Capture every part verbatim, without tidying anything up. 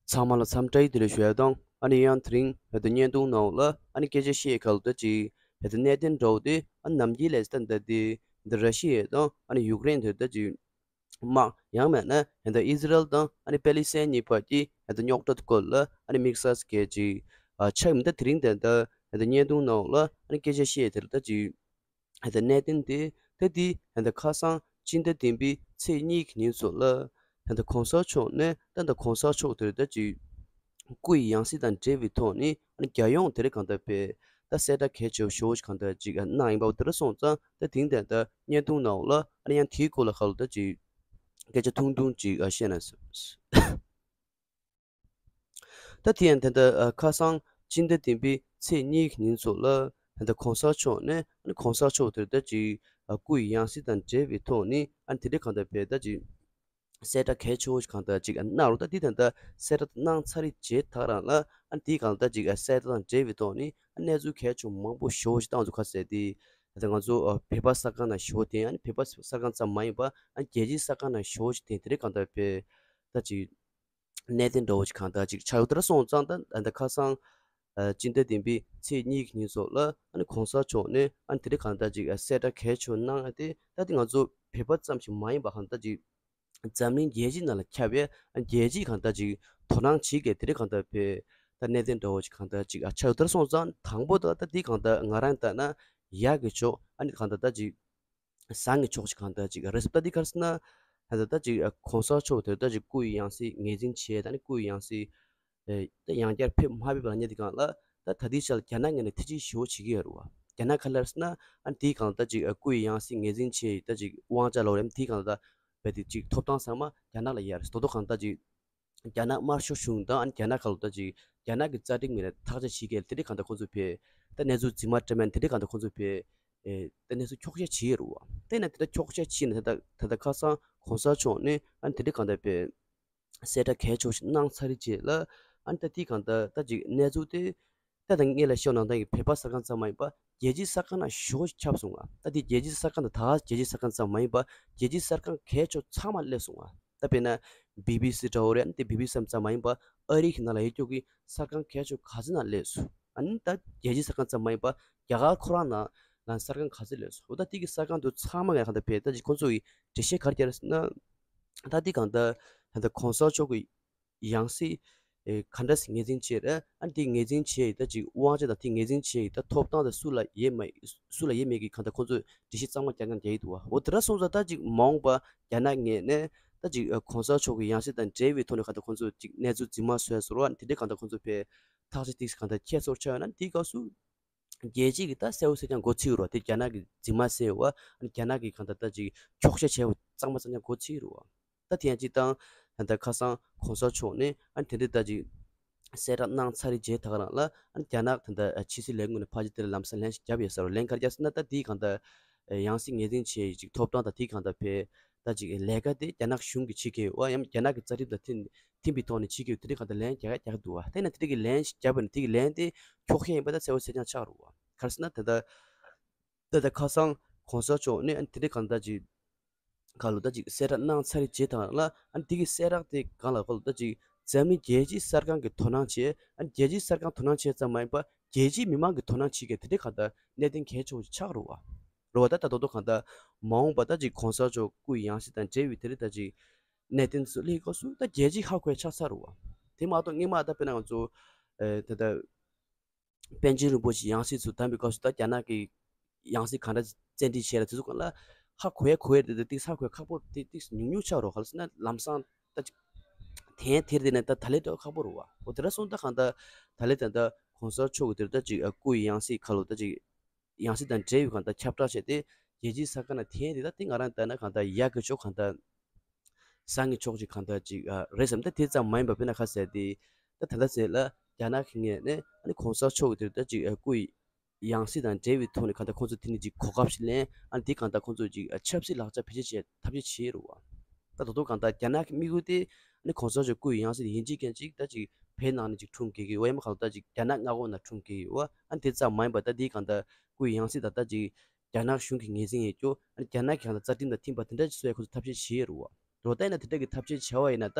ཚང་མ་ལ་འཚམས་བཀྲ་ཡི་བདེ་ལེགས་ཞུ་ཡ་དང་། ཨ་ནི་ཡང་དེ་རིང་ཧེ་ད་བརྙན་ཐུང་ནང་ལ་ཨ་ནི་སྐད་ཆ་བཤད་ཁ་ལོ་ད་ཅིག་ཧེ་ད་གནད་དོན་འདྲ་བོ་དེ་ཨ་ནི་ནམ་རྒྱུན་ལས་ད་ད་དེ་ཧེ་ད་ར་ཤི་ཡ་དང་ཨ་ནི་ཡུཀ་རེན་དེ་ད་ཅིག་དམག་ཡང་མེད་ན་ཧེ་ད་ཨི་ཟི་རལ་དང་ཨ་ནི་པེ་ལི་སི་ཐན་གཉིས་བར་གྱི་ཧེ་ད་རྙོག་དྲ་དེ་སྐོར་ལ་ཨ་ནི་དམིགས་བསལ་སྐད་ཅིག་ཨ་ཆགས་མི་ད་དེ་རིང་ད་ད་ཧེ་ད་བརྙན་ཐུང་ནང་ལ་ཨ་ནི་སྐད་ཆ་བཤད་དེ་ལ་ད་ཅིག་ཧེ་ད་གནད་དོན་དེ་ད་དེ་ཧེ་ད་ཁ་སང་སྤྱི་ཟླ་བདུན་པའི་ཚེས་གཉིས་ཀྱི་ཉིན་ཚོ་ལ་ཧེ་ད་གོང་ས་མཆོག་ནས་ད་ད་གོང་ས་མཆོག་དེར་ད་ཅིག་སྐུ་ཡི་ཡང་སྲིད་དང་འབྲེལ་བའི་ཐོག་ནས་ཨ་ནི་རྒྱལ་ཡོངས་དེ་རིང་གང་ལྟར་བས་ད་གསལ་བསྒྲགས་གལ་ཆེ་བོ་ཞེ་པོ་ཞིག་གང་ལྟར་ཅིག་གནང་ཡིན་པ་དེ་འདྲ་སོང་ཙང་ད་དེང་དེང་ད་བརྙན་ཐུང་ནང་ལ་ཨ་ནི་ཡང་དེའི་སྐོར་ལ་ཁ་ལོ་ད་ཅིག་སྐད་ཆ་ཐུང་ཐུང་ཅིག་བཤད་ན་བསམ། ད་དེ་ཡང་དེ་ལྟར་ཁ་སང་སྤྱི་ཟླ་བདུན་པའི་ཚེས་གཉིས་ཀྱི་ཉིན་ཚོ་ལ་ད་གོང་ས་མཆོག་ནས་གོང་ས་མཆོག་དེར་ད་ཅིག་སྐུ་ཡི་ཡང་སྲིད་དང་འབྲེལ་བའི་ཐོག་ནས་ཨ་ནི་དེ་འདྲའི་གང་ལྟར་བས་ད་ཅིག་གསལ་བསྒྲགས་གལ་ཆེ་བོ་ཞིག་གང་ལྟར་ཅིག་གནང་རོགས། ད་དེ་ད་ལྟ་གསལ་བསྒྲགས་གནང་ཚར་རེད་བྱས་ད་ག་རང་ལ་ཨ་ནི་དེའི་གང་ལྟར་ཅིག་གསལ་བསྒྲགས་དང་འབྲེལ་བའི་ཐོག་ནས་ཨ་གནས་ཚུལ་གལ་ཆེ་བོ་མང་པོ་ཞེ་པོ་ཞིག་བཏང་འདུག་ཁ་གསལ་ཏེ་ད་ང་ཚོ་བོད་པ་གསར་ཁང་ནང་ཞེ་པོ་དེ་ཨ་ནི་བོད་པ་གསར་ཁང་ཙམ་མ་ཡིན་པ་ཨ་ནི་རྒྱལ་སྤྱིའི་གསར་ཁང་ནང་ཞེ་པོ་ཞིག་དེ་དེ་འདྲའི་གང་ལྟར་བས་ད་ཅིག་གནད་དོན་འདྲ་བོ་ཞིག་གང་ལྟར་ཅིག་ཆགས་ཡོད། དེ་འདྲ་སོང་ཙང་ད་ད་ལྟ་ཁ་སང་ཨ་སྤྱི་ཟླ་བདུན་པའི་ཚེས་གཉིས་ཀྱི་ཉིན་ཚོ་ལ་ཨ་ནི་གོང་ས་མཆོག་ནས་ཨ་ནི་དེ་རིང་གང་ལྟར་ཅིག་ཨ་གསལ་བསྒྲགས་གལ་ཆེ་བོ་གནང་ཡ་དེ་ད་དེ་ང་ཚོ་བོད་པ་ཙམ་ཞིག་མ་ཡིན་པ་གང་ལྟར་ཅིག་འཛམ་གླིང་རྒྱལ་སྤྱི་ནང་ལ་ཁྱབ་པའི་ཨ་རྒྱལ་སྤྱིའི་གང་ལྟར་ཅིག་དོ་སྣང་བྱེད་མཁན་དེ་རིང་གང་ལྟར་བས་ད་གནད་དོན་འདྲ་བོ་ཞིག་གང་ལྟར་ཅིག་ཨ་ཆགས་ཡོད། དེ་འདྲ་སོང་ཙང་དང་པོ་ད་ད་དེ་གང་ལྟར་ང་རང་ལྟར་ན་ཡག་གི་ཕྱོགས་ཨ་ནི་གང་ལྟར་ད་ཅིག་བཟང་གི་ཕྱོགས་ཤིག་གང་ལྟར་ཅིག་རེད་ཟེར། ད་འདི་ག་རེ་ཟེར་ན་ད་ད་ད་ཅིག་གོང་ས་མཆོག་དེ་ད་ཅིག་སྐུ་ཡི་ཡང་སྲིད་ངོས་འཛིན་བྱས་ད་ནི་སྐུ་ཡི་ཡང་སྲིད་ཨེ་ད་ཡང་བསྐྱར་ཕེབས་མ་ཕེབས་ལ་ཉེ་དེ་གང་ལ་ད་ད་ལྟའི་ཆ་ལ་རྒྱ་ནག་ངོས་ནས་ཐེ་ཇུས་ཞེ་པོ་བྱེད་ཀྱི་ཡོད་རེད་བ། རྒྱ་ནག་ག་རེ་ཟེར་ན་ཨ་ནི་དེའི་གང་ལ་ད་ཅིག་སྐུ་ཡི་ཡང་སྲིད་ངོས་འཛིན་བྱས་ད་ཅིག་དབང་ཆ་ལོག་རེད། དེའི་གང་ལ་ད་བས་དེ་ཅིག་ཐོབ་ཐང་ཚང་མ་རྒྱ་ནག་ལ་ཡར་ད་དོ་གང་ལྟར་ཅིག་རྒྱ་ནག་དམར་ཤོག་གཞུང་དང་ཨ་ནི་རྒྱ་ནག་ཁ་ལོ་ད་ཅིག་རྒྱ་ནག་གི་རྩ་ཁྲིམས་ངོས་ནས་ཐག་གཅོད་བྱེད་མཁན་དེ་འདྲའི་གང་ལྟར་ཁོང་ཚོ་བས་ད་གནས་ཚུལ་རྫུན་མ་སྤྲད་མཁན་དེ་འདྲའི་གང་ལྟར་ཁོང་ཚོ་བས་ཨེ་ད་གནས་ཚུལ་འཁྱོག་བཤད་བྱེད་ཡོད་རེད་བ། དེ་ན་དེ་འདྲ་འཁྱོག་བཤད་བྱེད་ནས་ད་ད་ད་ཁ་སང་གོང་ས་མཆོག་ནས་ཨ་ནི་དེ་འདྲའི་གང་ལྟར་བས་གསལ་བསྒྲགས་གལ་ཆེ་བོ་ཞིག་གནང་ཚར་རེད་ཅེས་ལ་ཨ་ནི་ད་དེའི་གང་ལྟར་ད་ཅིག་གནས་ཚུལ་དེ་ད་ད་ངེད་ལ་ཤོད་ནང་ད་ཡི་བོད་པ་གསར་ཁང་ཙམ་མ་ཡིན་པ་རྒྱལ་སྤྱིའི་གསར་ཁང་ནང་ཞེ་པོ་ཁྱབ་སོང་ང་། ད་དེ་རྒྱལ་སྤྱིའི་གསར་ཁང་དང་ད་རྒྱལ་སྤྱིའི་གསར་ཁང་ཙམ་མ་ཡིན་པ་རྒྱལ་སྤྱིའི་གསར་ཁང་གལ་ཆེ་ཚང་མ་སླེབས་སོང་ང་། ད་དཔེར་ན་བི་བི་སི་འདྲ་བོ་རེད། ཨ་ནི་དེ་བི་བི་སི་ཙམ་མ་ཡིན་པ་ཨ་རི་གི་ནང་ལ་ཡོད་རྒྱུ་གི་གསར་ཁང་གལ་ཆེ་ག་ཚོད་ནང་སླེབས་སོང་། ཨ་ནི་ད་རྒྱལ་སྤྱིའི་གསར་ཁང་ཙམ་མ་ཡིན་པ་རྒྱ་གར་ཁོ་རང་ནང་ལ་གསར་ཁང་ག་ཚོད་སླེབས་སོང་། འོ་ད་དེ་གི་གསར་ཁང་དུ་ཚང་མ་ངས་གང་ལྟར་བས་ད་ཅིག་ཁོང་ཚོ་ཡི་འགྲེལ་བཤད་ག་རེ་བརྒྱབ་རེད་ཟེར་ན། ད་དེ་གང་ལྟར་ད་ལྟ་གོང་ས་མཆོག་གི་ཡང་སྲིད་ཨེ་ག་འདྲ་ཞིག་ངོས་འཛིན་བྱས་རེད། ཨ་ནི་དེ་ངོས་འཛིན་བྱས་ཡི་ད་ཅིག་དབང་ཆ་དང་དེ་ངོས་འཛིན་བྱས་ཡི་ད་ཐོབ་ཐང་དང་སུ་ལ་ཡོད་མེད་སུ་ལ་ཡོད་མེད་ཀྱི་གང་ལྟར་ཁོང་ཚོས་འགྲེལ་བཤད་གཙང་མ་རྒྱག་མཁན་རྒྱག་གི་འདུག་བ། འོ་དེ་འདྲ་སོང་ཙང་ད་ཅིག་མ་འོངས་པ་རྒྱ་ནག་ངོས་ནས་ད་ཅིག་ཨ་གོང་ས་མཆོག་གི་ཡང་སྲིད་དང་འབྲེལ་བའི་ཐོག་ནས་གང་ལྟར་ཁོང་ཚོས་ཅིག་གནས་ཚུལ་རྫུན་མ་བཟོས་ཟེར་བ། ཨ་ནི་དེ་འདྲའི་གང་ལྟར་ཁོང་ཚོས་ཕར་ཐག་གཅོད་ཏིག་གང་ལྟར་ཁྱད་མཚར་ཆགས་ཡོད་ན། དེའི་སྐབས་སུ་རྒྱལ་སྤྱིའི་གི་ད་གསལ་བོ་གསལ་རྐྱང་མགོ་ཚོས་ཡོད་རེད་བ། དེ་རྒྱ་ནག་གི་རྫུན་མ་ཟེར་བ། ཨ་ནི་རྒྱ་ནག་གི་གང་ལྟར་ད་ཅིག་འཁྱོག་བཤད་བྱས་པ་གཙང་མ་གཙང་རྐྱང་མགོ་ཚོས་ཡོད་རེད་བ། ད་དེ་ཡང་སྤྱིར་བཏང་ད་ལྟ་ཁ་སང་གོང་ས་མཆོག་ནས་ཨ་ནི་དེ་འདྲའི་ད་ཅིག་གསལ་བསྒྲགས་གནང་ཚར་རེད་བྱས་ད་ག་རང་ལ་ཨ་ནི་རྒྱ་ནག་ད་ལྟ་ཕྱི་སྲིད་ལས་ཁུངས་ནས་ཕར་ཅིག་དེ་ལ་ལམ་སང་ལན་ཞིག་བརྒྱབ་ཡོད་ས་རེད། ལན་ག་རེ་བརྒྱབ་ཟེར་ན་ད་དེའི་གང་ལྟར་ཡང་སྲིད་ངོས་འཛིན་བྱས་ཡི་ཅིག་ཐོབ་ཐང་དང་དེའི་གང་ལྟར་ཕར་ད་ཅིག་ལས་ཀ་དེ་རྒྱ་ནག་གཞུང་གིས་བྱེད་ཀྱི་ཡོད་བ། ཡང་རྒྱ་ནག་གི་རྩ་ཁྲིམས་དང་མཐུན་མཐུན་པའི་ཐོག་ནས་བྱེད་ཀྱི་ཡོད། དེ་འདྲའི་གང་ལྟར་ལན་རྒྱག་རྒྱག་འདུག་བ། དེ་ནས་དེ་འདྲའི་གི་ལན་ཞིག་བརྒྱབ་པ་ནས་དེ་གི་ལན་དེ་འཁྱོག་བཤད་ཡིན་པ་ད་གསལ་བོ་གསལ་རྐྱང་ཆགས་རེད་བ། ག་རེ་ཟེར་ན་ད་ལྟ་ད་ལྟ་ཁ་སང་གོང་ས་མཆོག་ནས་ཨ་ནི་དེ་འདྲའི་གང་ལྟར་ཅིག་ག་ལོ་ད་ཅིག་གསལ་བསྒྲགས་གནང་ཚར་རེད་བྱས་ད་ག་རང་ལ་ཨ་ནི་དེ་གི་གསལ་བསྒྲགས་དེ་གང་ལ་ག་ལོ་ད་ཅིག་འཛམ་གླིང་རྒྱལ་སྤྱིའི་གསར་ཁང་གི་དོ་སྣང་བྱས། ཨ་ནི་རྒྱལ་སྤྱིའི་གསར་ཁང་དོ་སྣང་བྱས་ཙམ་མ་ཡིན་པ་རྒྱལ་སྤྱིའི་མི་མང་གི་དོ་སྣང་བྱེད་མཁན་དེ་འདྲའི་གང་ལྟར་གནད་དོན་གལ་ཆེ་བོ་ཞིག་ཆགས་རེད་བ། རེད་བ། ད་ད་དོ་དོ་གང་ལྟར་མ་འོངས་པ་ད་ཅིག་གོང་ས་མཆོག་སྐུ་ཡི་ཡང་སྲིད་དང་འབྲེལ་བའི་དེ་རིང་ད་ཅིག་གནད་དོན་ཚོ་སླེབས་སྐབས་སུ་ད་རྒྱལ་སྤྱིས་ཧ་གོ་ཡ་ཆགས་ཚར་རེད་བ། དེ་མ་གཏོགས་སྔོན་མ་ད་དཔེར་ན་ང་ཚོ་ཨེ་ད་ལྟ་པཎ་ཆེན་རིན་པོ་ཆེ་ཡང་སྲིད་ཚུལ་བདམས་པའི་སྐབས་སུ་ད་རྒྱ་ནག་གི་ཡང་སྲིད་གང་འདྲ་བཙན་ཁྲིད་བྱས་ལ་དེ་ཚོ་སྒང་ལ་ཧ་གོ་ཡ་གོ་ཡ་རེད་དེ་ཏིག་ཧ་གོ་ཡ་ཁག་པོ་དེ་ཏིག་ཉུང་ཉུང་ཆགས་རོགས་ག་ལ་ཟེར་ན་ལམ་སང་ད་ཅིག་དེ་དེར་དེ་ནས་ད་ད་ལས་འདྲ་ཁག་པོ་རེད་བ། འོ་དེ་འདྲ་སོང་ད་གང་ད་ད་ལས་ད་ད་གོང་ས་མཆོག་གི་དེར་ད་ཅིག་སྐུ་ཡི་ཡང་སྲིད་ཁ་ལོ་ད་ཅིག་ཡང་སྲིད་དང་འབྲེལ་བའི་གང་ད་ཁྱབ་བསྒྲགས་བྱས་ཏེ་རྒྱལ་སྤྱིའི་གསར་ཁང་ན་དེ་དེ་ད་དེ་ང་རང་ལྟ་ན་གང་ད་ཡག་གི་ཕྱོགས་གང་ད། བཟང་གི་ཕྱོགས་ཅིག་གང་ལྟར་ཅིག་ཨ་རེད་བསམ། ད་དེ་ཙམ་མ་ཡིན་པ་དཔེར་ན་ཁ་གསལ་ཏེ་ད་ད་ལྟ་ཟེར་ལ་རྒྱ་ནག་གི་ངོས་ནས་ཨ་ནི་གོང་ས་མཆོག་གི་དེར་ད་ཅིག་ཨ་སྐུ་ཡི་ཡང་སྲིད་དང་འབྲེལ་བའི་ཐོག་ནས་གང་ལྟར་ཁོང་ཚོ་དེ་ནི་ཅིག་གོ་སྐབས་ཤིག་ལེན། ཨ་ནི་དེ་གང་ལྟར་ཁོང་ཚོ་ཅིག་ཨ་ཆབ་སྲིད་ལག་ཆ་བེད་སྤྱོད་བྱེད་ཐབས་ཤེས་བྱེད་རུ་བ། ད་ད་དུང་གང་ལྟར་རྒྱ་ནག་གི་དམིགས་ཡུལ་དེ་ཨ་ནི་གོང་ས་མཆོག་སྐུ་ཡི་ཡང་སྲིད་ཡིན་གཅིག་མིན་གཅིག་ད་ཅིག་བོད་ནང་ནས་ཅིག་འཁྲུངས་དགོས་ཀྱི་ཡོད་ཡང་མ་གང་ལྟར་ཅིག་རྒྱ་ནག་མངའ་ཁོངས་ནང་འཁྲུངས་དགོས་ཀྱི་ཡོད། ཨ་ནི་དེ་ཙམ་མ་ཡིན་པ་ད་དེ་གང་ལྟར་སྐུ་ཡི་ཡང་སྲིད་ད་ད་ཅིག་རྒྱ་ནག་གཞུང་གིས་ངོས་འཛིན་ཡོད་རྒྱུ། ཨ་ནི་རྒྱ་ནག་གི་གང་ལྟར་རྩ་ཁྲིམས་དང་མཐུན་པ་དེ་འདྲ་ཞིག་བཟོ་ཡ་ཁོ་ཚོ་ཐབས་ཤེས་བྱེད་ཡོད་རུ་བ། རོ་ད་ཡིན་ན་དེ་འདྲ་གི་ཐབས་ཤེས་བྱ་བ་ཡིན་ན་ད།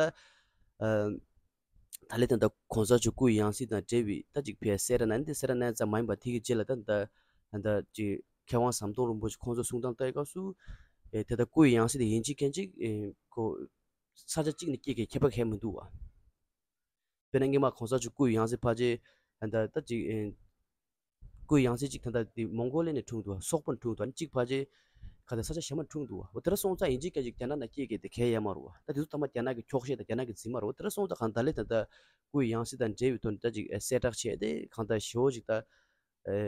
ཨ། ད་ལས་ད་ལྟ་གོང་ས་མཆོག་སྐུའི་ཡང་སྲིད་དང་འབྲེལ་བའི་ད་ཅིག་ཕའི་གསལ་བསྒྲགས་གནང་། འདི་གསལ་བསྒྲགས་གནང་ཙམ་མ་ཡིན་པར་དེ་གི་རྗེས་ལ་ད་ད་ད་ཅིག་མཁས་དབང་ཟམ་གདོང་རིན་པོ་ཆེ་ཁོང་ཚོ་གསུང་སྟངས་ལྟ་སྐབས་སུ། ཨེ་དེ་ད་སྐུའི་ཡང་སྲིད་དེ་ཡིན་གཅིག་མིན་གཅིག་ཨེ་ཁོ་ས་ཆ་གཅིག་ནས་སྐྱེས་ཀྱི་ཁྱད་པར་གང་ཡང་མི་འདུག་བ། དཔེར་ན་སྔོན་མ་གོང་ས་མཆོག་སྐུའི་ཡང་སྲིད་ཕལ་ཆེར་ད་ད་ཅིག་ཨེ་སྐུའི་ཡང་སྲིད་ཅིག་ད་ལྟ་དེ་མོང་གོ་ལི་ནས་འཁྲུངས་འདུག་སོག་པོ་ནས་འཁྲུངས་འདུག་གཅིག་ཕལ་ཆེར་ག་ད་ས་ཆ་གཞན་མ་འཁྲུངས་འདུག་འོ་དེ་འདྲ་སོང་ཙང་ཡིན་གཅིག་མིན་གཅིག་རྒྱ་ནག་ནང་སྐྱེས་ཀྱི་དེ་གང་ཡང་ཡོད་མ་རེད་བ། ད་དེ་ཚོ་ཚང་མ་རྒྱ་ནག་གི་འཁྱོག་བཤད་དང་རྒྱ་ནག་གི་རྫུན་མ་རེད་བ། དེ་འདྲ་སོང་ཙང་གང་ད་ལས་ད་ལྟ་སྐུའི་ཡང་སྲིད་དང་འབྲེལ་བའི་ཐོག་ནས་ད་ཅིག་གསལ་བསྒྲགས་བྱས་ཏེ་གང་ལྟར་ཞེ་པོ་ཅིག་ད་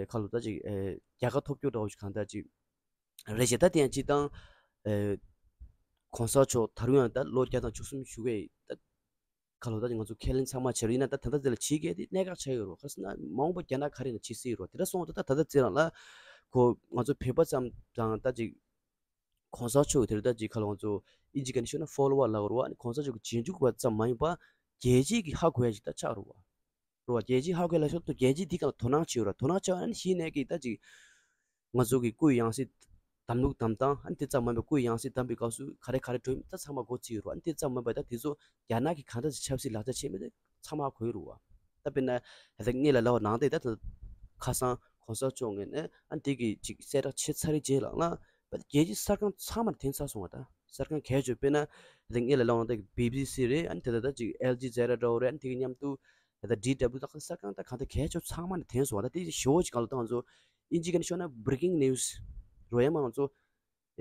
ཁ་ལོ་ད་ཅིག་རྒྱལ་ཁ་ཐོབ་རྒྱུ་འདྲ་བོ་ཞིག་གང་ལྟར་ཅིག་རེད་ཤག་ད་དེ་ཡང་སྤྱིར་བཏང་གོང་ས་མཆོག་ད་རུང་ཡང་ད་ལོ་བརྒྱ་དང་བཅུ་གསུམ་བཞུགས་པའི་ད། ཁ་ལོ་ད་ང་ཚོ་ཁས་ལེན་ཚང་མ་བྱས་རོགས། ཡིན་ན་ད་ད་ལྟ་དེ་ལ་བྱེད་མཁན་དེ་གནད་འགག་ཆགས་ཡོད་རོགས། ག་རེ་ཟེར་ན་མ་འོངས་པ་རྒྱ་ནག་ག་རེ་ན་བྱེད་སྲིད་རོགས། དེ་འདྲ་སོང་ཙང་ད་ད་ལྟ་ཚེ་རང་ལ་ཁོ་ང་ཚོ་བོད་པ་ཙམ་དང་ད་ཅིག་གོང་ས་མཆོག་དེ་རེད། ད་ཅིག་ཁ་ལོ་ང་ཚོ་ཨིན་ཇི་སྐད་ནས་ཤོད་ན་ཕོ་ལོ་ཝར་ལབ་རོགས། ཨ་ནི་གོང་ས་མཆོག་གི་རྗེས་འཇུག་པ་ཙམ་མ་ཡིན་པ་རྒྱལ་སྤྱིའི་གི་ཧ་གོ་ཡ་ཅིག་ད་ཆགས་རོགས། རོ་བ་རྒྱལ་སྤྱིའི་ཧ་གོ་ལ་ཤོག་ཏུ་རྒྱལ་སྤྱིའི་དེ་ག་ལ་དོ་སྣང་བྱེད་རོ། དོ་སྣང་བྱ་བ་ནི་གཞི་ནས་ཀྱི་ད་ཅིག་ང་ཚོ་གི་སྐུའི་ཡང་སྲིད་བདམས་ལུགས་བདམས་སྟངས། ཨ་ནི་དེ་ཙམ་མ་ཡིན་པའི་སྐུའི་ཡང་སྲིད་བདམས་པའི་སྐབས་སུ་ག་རེ་ག་རེ་འགྲོ་ཡིན་ད་ཚང་མ་མགོ་ཚོས་རོ། ཨ་ནི་དེ་ཙམ་མ་ཡིན་པ་ད་དེ་ཚོ་རྒྱ་ནག་གི་གང་འདྲ་ཞིག་ཆབ་སྲིད་ལག་ཆ་བྱེད་མེད་དེ་ཚང་མ་ཧ་གོ་ཡི་རོ་བ། ད་དཔེར་ན་ད་ལྟ་ངེད་ལ་ལབ་པ་ནང་བསྟན་ད་ད་ཁ་སང་གོང་ས་མཆོག་ངོས་ནས་ཨ་ནི་དེ་གི་ཅིག་གསལ་བསྒྲགས་བྱེད་ཚར་རེད་རྗེས་ལ་ང་རྒྱལ་སྤྱིའི་གསར་ཁང་ཚང་མར་འཐེན་ཚར་སོང་བ། ད་གསར་ཁང་གལ་ཆེ་དཔེར་ན་ད་ལྟ་ངེད་ལ་ལབ་པ་ནང་བསྟན་གི་བི་བི་སི་རེད། ཨ་ནི་དེ་ད་ད་ཅིག་ཨལ་ཇི་ཛེ་ར་འདྲ་བོ་རེད། ཨ་ནི་དེ་གི་མཉམ་དུ་ད་ལྟ་ཌི་ཌབ་ལིའུ་དང་གསར་ཁང་ད་གང་ལྟར་གལ་ཆེ་ཚང་མ་ནས་འཐེན་སོང་བ། ད་དེ་ཞེ་པོ་ཅིག་གང་ལ་ད་ང་ཚོ་ཨིན་ཇི་སྐད་ནས་ཤོད་ན་breaking news་རོ། ཡང་མ་ང་ཚོ་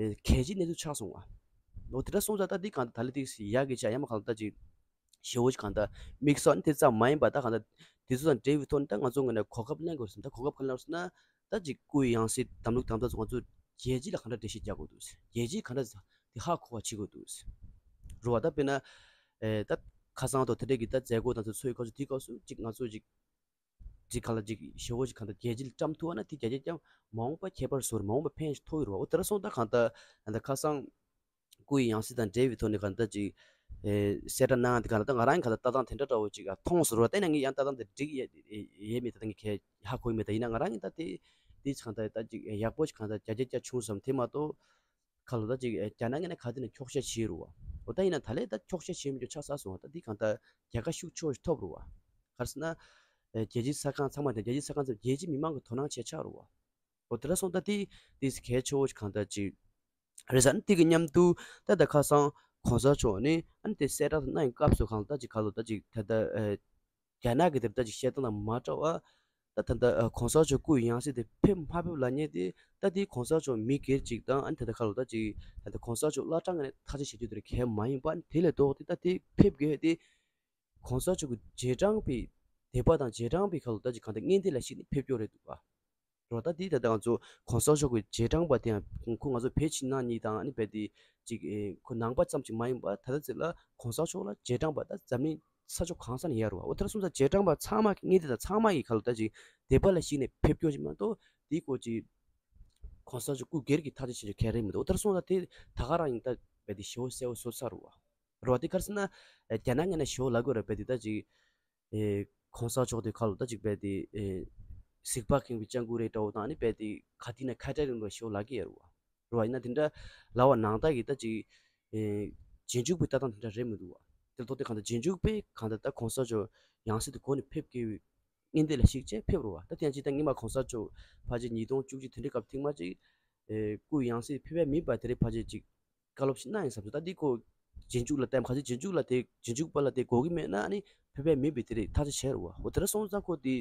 ཨེ་གལ་ཆེའི་གནས་ཚུལ་ཆགས་སོང་བ། ལོ་དེ་འདྲ་སོང་ཙང་ད་འདི་གང་ལྟར་ད་ལྟ་དེ་ཡག་གི་ཆ་ཡང་མ་གང་ལྟར་ད་ཅིག་ཞེ་པོ་ཅིག་གང་ལྟར་དམིགས་བསལ་ནི་དེ་ཙམ་མ་ཡིན་པ་ད་གང་ལྟར་དེ་ཚོ་དང་འབྲེལ་བའི་ཐོག་ནས་ད་ང་ཚོ་ངོས་ནས་གོ་སྐབས་ལེན་དགོས་ཟེར། ད་གོ་སྐབས་ག་རེ་ལབ་ཟེར་ན་ད་ཅིག་སྐུའི་ཡང་སྲིད་བདམས་ལུགས་བདམས་ཐབས་ཚོ་ང་ཚོ་རྒྱལ་སྤྱི་ལ་གང་འདྲ་འགྲེལ་བཤད་རྒྱག་དགོས་འདུག་ཟེར། རྒྱལ་སྤྱིས་གང་འདྲ་དེ་ཧ་གོ་བ་བྱེད་དགོས་འདུག་ཟེར། རོ་བ་ད་དཔེར་ན་ཨེ་ད་ཁ་སང་དང་དེ་འདྲས་ཀྱི་ད་མཛད་སྒོ་དང་དེ་ཚོའི་སྐབས་སུ་དེའི་སྐབས་སུ་ཅིག་ང་ཚོ་ཅིག་ཅིག་ག་ལ་ཅིག་ཞེ་པོ་ཅིག་གང་ལྟར་རྒྱལ་སྤྱི་ལ་བཀྲམ་ཐུབ་པ་ན་དེ་རྒྱ་ཆེ་ཀྱང་མ་འོངས་པ་ཁྱད་པར་བཟོ་རེད། མ་འོངས་པ་ཕན་ཞིག་ཐོགས་ཡོད་རེད་བ། འོ་དེ་འདྲ་སོང་ད་གང་ལྟར་ད་ཁ་སང་སྐུའི་ཡང་སྲིད་དང་འབྲེལ་བའི་ཐོག་ནས་གང་ལྟར་ཅིག་ཨེ་གསལ་བསྒྲགས་གནང་དེ་གང་ལྟར་ད་ང་རང་གང་ལྟར་ལྟ་སྟངས་དེ་འདྲ་འདྲ་བོ་ཅིག་མཐོང་སོང་རེད་བ། ད་ཡིན་ན་ངས་ཡང་ལྟ་སྟངས་དེ་འགྲིག་ཡས་ཡས་མེད། ད་ངས་གས་ཧ་གོ་ཡི་མེད། ད་ཡིན་ན་ང་རང་གིས་ད་དེ་དེ་གང་ལྟར་ད་ཅིག་ཡག་པོ་ཅིག་གང་ལྟར་རྒྱ་རྒྱ་རྒྱ་བྱུང་བསམ། དེ་མ་གཏོགས་ཁ་ལོ་ད་ཅིག་ཨེ་རྒྱ་ནག་ངོས་ནས་ག་དེ་ནས་འཁྱོག་བཤད་བྱེད་རུ་བ། འོ་ད་ཡིན་ན་ད་ལས་ད་འཁྱོག་བཤད་བྱེད་མི་འགྱོ་ཆགས་ཚར་སོང་བ། ད་འདི་གང་ལྟར་རྒྱལ་ཁ་ཤུགས་ཆེ་བ་ཞིག་ཐོབ་རུ་བ། ག་རེ་ཟེར་ན་ཨེ་རྒྱལ་སྤྱིའི་གསར་ཁང་ཚང་མ་དང་རྒྱལ་སྤྱིའི་གསར་ཁང་ཚང་མ་རྒྱལ་སྤྱིའི་མི་མང་གི་དོ་སྣང་བྱེད་ཆགས་རུ་བ། འོ་དེ་འདྲ་སོང་ད་དེ་དེ་གལ་ཆེ་བོ་ཞིག་གང་ལྟར་ཅིག་རེད་ཟེར་ན་དེ་གི་མཉམ་དུ་ད་ད་ཁ་སང་གོང་ས་མཆོག་ནས་ཨ་ནི་དེ་གསལ་བསྒྲགས་གནང་བའི་སྐབས་སུ་གང་ལྟར་ཅིག་ཁ་ལོ་ད་ཅིག་ད་ལྟ་ཨེ་རྒྱ་ནག་གི་དེར་ད་ཅིག་བཤད་སྟངས་དང་མ་འདྲ་བ། ད་ད་ལྟ་ཨ་གོང་ས་མཆོག་སྐུའི་ཡང་སྲིད་དེ་ཕེབས་མ་ཕེབས་ལབ་མཁན་དེ་ད་དེ་གོང་ས་མཆོག་མི་སྒེར་ཅིག་དང་ཨ་ནི་ད་ལྟ་ཁ་ལོ་ད་ཅིག་ད་ལྟ་གོང་ས་མཆོག་བླ་བྲང་ངོས་ནས་ཐག་གཅོད་བྱེད་རྒྱུ་དེ་གལ་མ་ཡིན་པ། ཨ་ནི་དེ་ལས་ལྡོག་སྟེ་ད་དེ་ཕེབས་དགོས་དེ་གོང་ས་མཆོག་གི་རྗེས་འབྲང་པའི་དད་པ་དང་རྗེས་འབྲང་པའི་ཁ་ལོ་ད་ཅིག་གང་ལྟར་སྔོན་དེ་ལ་གཞིགས་ནས་ཕེབས་རྒྱུ་རེད་འདུག་ག། རོ་ད་དེ་ད་ལྟ་ང་ཚོ་གོང་ས་མཆོག་གི་རྗེས་འབྲང་པ་དེ་ཡང་ཁོ་ང་ཚོ་བོད་ཕྱི་ནང་གཉིས་དང་ཨ་ནི་རྦད་དེ་ཅིག་ཨེ་ཁོ་ནང་པ་ཙམ་ཅིག་མ་ཡིན་པ་ད་ལྟ་ཚེ་ལ་གོང་ས་མཆོག་ལ་རྗེས་འབྲང་པ་ད་འཛམ་གླིང་ས་ཕྱོགས་གང་ས་ནས་ཡོད་རེད་བ། འོ་དེ་འདྲ་སོང་ཙང་རྗེས་འབྲང་པ་ཚང་མ་གི་ངེས་དེ་དང་ཚང་མ་གི་ཁ་ལོ་ད་ཅིག་དད་པ་ལ་གཞིགས་ནས་ཕེབས་སྐྱོར་ཅིག་མ་གཏོགས་དེའི་སྐོར་ཅིག་གོང་ས་མཆོག་སྐུ་སྒེར་གྱི་ཐག་གཅོད་བྱེད་རྒྱུ་གལ་རེད་མི་འདུག་འོ་དེ་འདྲ་སོང་ཙང་དེ་ད་ག་རང་ཡིན་ད་རྦད་དེ་ཞེ་པོ་གསལ་པོ་བཟོ་ཚར་རེད་བ། རེད་བ། དེ་ག་རེ་ཟེར་ན་རྒྱ་ནག་ངོས་ནས་ཞེ་པོ་ལབ་དགོས་རེད། རྦད་དེ་ད་ཅིག་ཨེ་གོང་ས་མཆོག་དེ་ཁ་ལོ་ད་ཅིག་རྦད་དེ་ཨེ་གཟིག་པ་ཁེངས་པའི་སྐྱབས་མགོན་རེད་འདྲ་བོ་དང་ཨ་ནི་རྦད་དེ་ག་དུས་ནས་ཁ་བྲལ་རིང་ལ་ཞེ་པོ་ལབ་ཀྱི་ཡོད་རེད་བ། རེད་བ། ཡིན་ན་དེ་འདྲ་ལབ་པ་ནང་བཞིན་གྱི་ད་ཅིག་ཨེ་རྗེས་འཇུག་པའི་ལྟ་སྟངས་དེ་འདྲ་རེད་མི་འདུག་བ། དེ་ཐོག་དེ་གང་ལྟར་རྗེས་འཇུག་པས་གང་ལྟར་ད་གོང་ས་མཆོག་ཡང་སྲིད་དེ་གོ་ནས་ཕེབས་དགོས་པའི་ངན་འདི་ལ་གཞིགས་བྱས་ཕེབས་རུ་བ། ད་དེ་ཡང་ཅིག་ད་སྔོན་མ་གོང་ས་མཆོག་ཕལ་ཆེར་ཉིས་སྟོང་བཅུ་གཅིག་དེ་འདྲའི་སྐབས་ཐེངས་མ་གཅིག་ཨེ་སྐུ་ཡང་སྲིད་ཕེབས་པ་མིན་པ་དེ་རིགས་ཕལ་ཆེར་ཅིག་བཀའ་སློབ་ཞིག་གནང་ཡིན་བསམ་སོང་། ད་འདི་ཁོ་རྗེས་འཇུག་ལ་བལྟས་མ་ག་ཚོད་རྗེས་འཇུག་ལ་དེ་རྗེས་འཇུག་པ་ལ་དེ་གོ་གི་མེད་ན་ཨ་ནི་ཕེབས་པ་མིན་པའི་དེ་རིགས་ཐག་གཅོད་བྱས་རུ་བ། འོ་དེ་འདྲ་སོང་ཙང་ཁོ་དེ་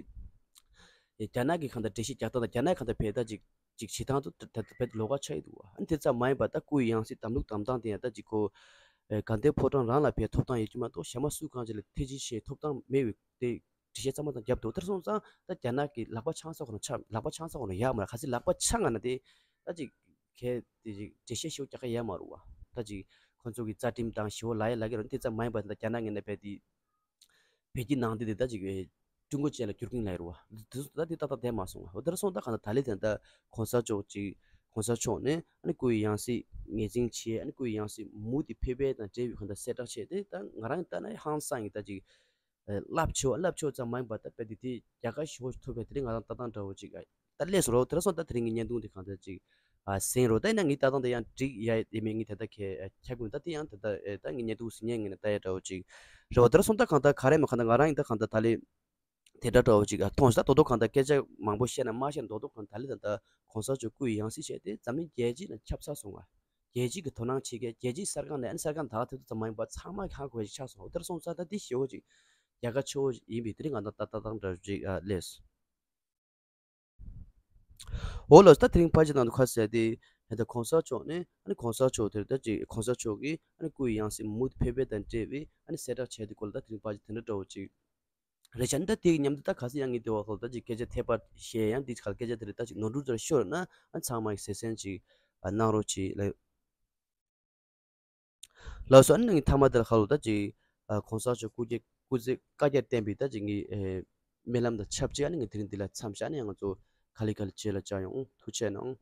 ཨེ་རྒྱ་ནག་གི་གང་ལྟར་འགྲེལ་བཤད་རྒྱག་སྟངས་དང་རྒྱ་ནག་གི་གང་ལྟར་བལ་ད་ཅིག་ཅིག་བྱེད་སྟངས་དུ་ད་ད་བལ་ལོགས་ཀ་ཆགས་ཡི་འདུག་བ། ཨ་ནི་དེ་ཙམ་མ་ཡིན་པ་ད་སྐུའི་ཡང་སྲིད་བདམས་ལུགས་བདམས་སྟངས་དེ་ཡང་ད་ཅིག་ཁོ་ཨེ་དགའ་ལྡན་ཕོ་བྲང་རང་ལ་བལ་ཐོབ་ཐང་ཡོད་ཀྱི་མ་གཏོགས་གཞན་མ་སུ་གང་ཅིག་ལ་ཐེ་ཇུས་བྱེད་ཐོབ་ཐང་མེད་པའི་དེ་འགྲེལ་བཤད་གཙང་མ་ཙམ་བརྒྱབ་འདུག་དེར་སོང་ཙང་ད་རྒྱ་ནག་གི་ལག་པ་འཆང་ས་ཁོ་ན་ཆགས། ལག་པ་འཆང་ས་ཁོ་ན་ཡག་མ་རེད། ག་ཚོད་ལག་པ་འཆང་ང་ན་དེ་ད་ཅིག་གལ་དེ་ཅིག་འགྲེལ་བཤད་ཞིག་རྒྱག་གི་ཡོད་མ་རེད་བ། ད་ཅིག་ཁོ་ཚོ་གི་རྩ་ཁྲིམས་དང་ཞི་བ་ལ་ཡ་ལ་གི་རེད། དེ་ཙམ་མ་ཡིན་པ་ད་རྒྱ་ནག་ངོས་ནས་བལ་དེ་བལ་གྱི་ནང་དེ་དེ་ད་ཅིག་ཀྲུང་གོ་ཅན་ལ་བསྒྱུར་གིན་ལ་ཡོད་རེད་བ། དེ་ཚོ་ད་དེ་ཏག་ཏག་བསྡད་མ་སོང་བ། འོ་དེར་སོང་ད་གང་ལྟར་ད་ལས་དེ་ད་གོང་ས་མཆོག་ཅིག་གོང་ས་མཆོག་ནས་ཨ་ནི་སྐུའི་ཡང་སྲིད་ངོས་འཛིན་བྱས། ཨ་ནི་སྐུའི་ཡང་སྲིད་མུ་དེ་ཕེབས་པའི་དང་འབྲེལ་བའི་གང་ལྟར་གསལ་བསྒྲགས་བྱས་ཏེ་ད་ང་རང་ལྟ་ན་ཧང་སང་གི་ད་ཅིག་རླབས་ཆེ་བ་རླབས་ཆེ་བ་ཙམ་མ་ཡིན་པར་ད་དཔེ་དེ་དེ་རྒྱལ་ཁ་ཞེ་པོ་ཞིག་ཐོབ་པའི་དེ་རིང་ང་རང་ལྟ་སྟངས་འདྲ་བོ་ཅིག་ད་སླེབས་སོང་རོགས། དེ་ར་སོང་ད་དེ་རིང་གི་བརྙན་ཐུང་དེ་གང་ལྟར་ཅིག་ ཨ་ཟིན་རོ། ད་ཡིན་ན་ངའི་ལྟ་སྟངས་དེ་ཡང་འགྲིག་ཡ་ཡིན་མིན་ངས་དེ་ལྟ་ཁྱད་ཁྱབ་ཀྱི་མིན། ད་དེ་ཡང་དེ་ལྟ་ཨེ་ད་ངས་ཉལ་འདུག་ཟིན་ཉལ་ངས་ནས་ལྟ་ཡ་འདྲ་བོ་ཅིག་རེད་བ། དེ་འདྲ་སོང་ད་གང་ལྟར་ག་རེ་མ་གང་ལྟར་ང་རང་ཡིན་ད་གང་ལྟར་ད་ལེ་དེ་འདྲ་འདྲ་བོ་ཅིག་ཨ་མཐོང་ཞིག་ད་རྡོག་རྡོག་གང་ལྟར་སྐད་ཆ་མང་པོ་བཤད་ན་མ་བཤད་ན་རྡོག་རྡོག་གང་ད་ལེ་ད་ད་གོང་ས་མཆོག་སྐུ་ཡི་ཡང་སྲིད་བྱས་ཏེ་འཛམ་གླིང་རྒྱལ་སྤྱི་ལ་ཁྱབ་ཚར་སོང་བ། རྒྱལ་སྤྱི་གི་དོ་སྣང་བྱེད་མཁན་རྒྱལ་སྤྱིའི་གསར་ཁང་ནས་ཨ་ནི་གསར་ཁང་ད་ག་དེ་ཚོ་ཙམ་མ་ཡིན་པ་ཚང་མ་ཧ་གོ་བ་ཞིག་ཆགས་སོང་། དེར་སོང་ཙང་ད་འདི་ཞེ་བོ་ཅིག་རྒྱལ་ཁ་ཆེ་བོ་ཞིག་ཡིན་པའི་དེ་རིང་ང་ད་ལྟ་ལྟ་སྟངས་འདྲ་བོ་ཅིག་ཨ་སླེབས་སོང་། འོ་ལགས་སོ། ད་དེ་རིང་ཕལ་ཆེར་ནང་དུ་ཁ་གསལ་ཏེ་ད་ལྟ་གོང་ས་མཆོག་ནས་ཨ་ནི་གོང་ས་མཆོག་དེར་ད་ཅིག་གོང་ས་མཆོག་གིས་ཨ་ནི་སྐུ་ཡི་ཡང་སྲིད་མུ་མཐུད་ཕེབས་པ་དང་འབྲེལ་བའི་ཨ་ནི་གསལ་བསྒྲགས་བྱས་དེ་སྐོར་ལ་ད་དེ་རིང་ཕལ་ཆེར་དེ་འདྲ་འདྲ་བོ་ཅིག་རེད་བྱས་ནས་ད་དེ་མཉམ་དུ་ད་ག་ཚོད་ཡང་ངས་དེ་བ་ལྷོ་ད་ཅིག་སྐད་ཆ་ཐད་པ་བཤད་ཡང་འདི་ག་སྐད་ཆ་དེ་རེད་ད་ཅིག་ནོར་འཁྲུལ་ཚོར་ཤོར་ན་ཨ་ཚང་མ་གི་ཟེར་སེན་ཅིག་གནང་རོགས་གྱིས་ལ། ལགས་སོ། ཨ་ནི་ངས་མཐའ་མ་དེ་ལ་ཁ་ལོ་ད་ཅིག་གོང་ས་མཆོག་སྐུ་སྐྱེ་སྐུ་ཚེ་བསྐལ་བརྒྱར་བརྟན་པའི་ད་ཅིག་ངའི་སྨོན་ལམ་དང་ཆབས་ཅིག་ཨ་ནི་ངས་དེ་རིང་འདི་ལ་མཚམས་བཞག་ནས་ང་ཚོ་ག་ལེ་ག་ལེ་རྗེས་ལ་བཅར་ཡོང་། ཐུགས་རྗེ་གནང་།